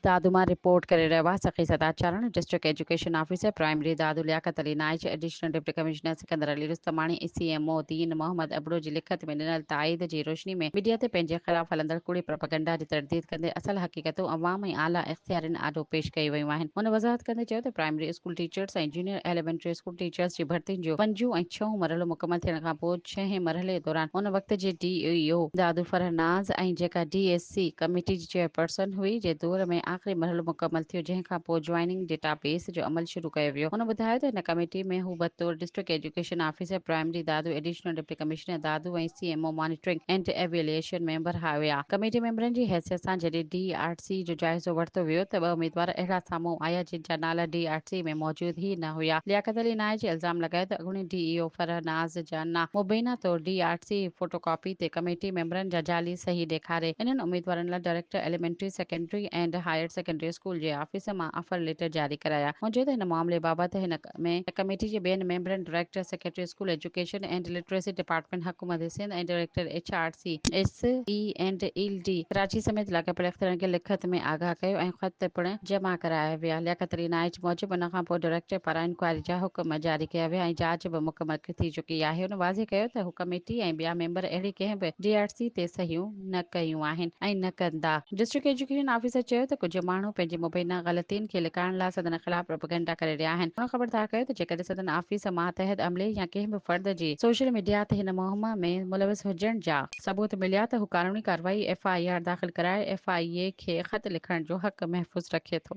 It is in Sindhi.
دادو مان رپورٽ ڪري رهيو آهي Sakhi Sadacharani, district education officer primary Dadu Liaquat Ali Naich, additional deputy commissioner Sikandar Ali Rustamani ۽ C M O Din Muhammad Abro جي لکت ۾ ڏنل تائيد جي روشني ۾ ميڊيا تي پنهنجي خلاف هلندڙ ڪوڙي پروپئگنڊا جي ترديد ڪندي اصل حقيقتون عوام ۽ اعليٰ اختيارين آڏو پيش ڪيون ويون آهن. هن وضاحت ڪندي چيو ته primary school teachers ۽ junior elementary school teachers جي ڀرتين جو پنجون ۽ ڇهون مرحلو مڪمل ٿيڻ کانپوء ڇهين مرحلي دوران ان وقت جي ڊي اي او دادو فرح ناز ۽ جيڪا ڊي ايس سي ڪميٽي جي چيئرپرسن هئي جي دور ۾ آخري مرحلو مڪمل ٿيو جنهن کان پوء جوائننگ ڊيٽا بيس جو عمل شروع ڪيو ويو. هن ٻڌايو ته هن ڪميٽي ۾ هو بطور district education officer primary Dadu, additional deputy commissioner Dadu ۽ C M O monitoring and evaluation member هيا. ڪميٽي ميمبرن جي حيثيت سان جڏهن ڊي آر سي جو جائزو ورتو ويو ته ٻه اميدوار اهڙا سامهون آيا جن جا نالا ڊي آر سي ۾ موجود ئي نه هيا. لياقت علي نائچ الزام لڳايو ته اڳوڻي ڊي اي او فرح ناز جانا مبينا طور D R C photo copy تي ڪميٽي ميمبرن جا جعلي صحيح ڏيکاري انهن اميدوارن لاء director elementary, secondary and higher secondary school جي آفيس مان آفر ليٽر جاري ڪرايا. هن چيو ته هن معاملي بابت هن ۾ ڪميٽي جي ٻين ميمبرن director secretary school education and literacy department حڪومت Sindh ۽ director H R C S E and L D Karachi سميت لاڳاپيل اختيارين کي لکت ۾ آگاهه ڪيو ۽ خط پڻ جمع ڪرايا ويا. لياقت علي نائچ موجب ان کان پوء ڊائريڪٽر پاران انڪوائري جا حڪم جاري ڪيا ويا ۽ جاچ به مڪمل ٿي چڪي آهي. هن واضح ڪيو ته هو ڪميٽي ۽ ٻيا ميمبر اهڙي ڪنهن به ڊي آر سي تي صحيحون نه ڪيون آهن ۽ نه ڪندا. ڊسٽرڪٽ ايجوڪيشن آفيسر چيو ته ڪجهه ماڻهو پنهنجي مبينا غلطين کي لڪائڻ لاء سندن خلاف پروپيگنڊا ڪري رهيا آهن. هن خبردار ڪيو ته جيڪڏهن سندن آفيس ماتحت عملي يا ڪنهن به فرد جي سوشل ميڊيا تي هن مهم ۾ ملوث هجڻ جا ثبوت مليا ته هو قانوني ڪارروائي ايف I R داخل ڪرائي ايف I اي کي خط لکڻ جو حق محفوظ رکي ٿو.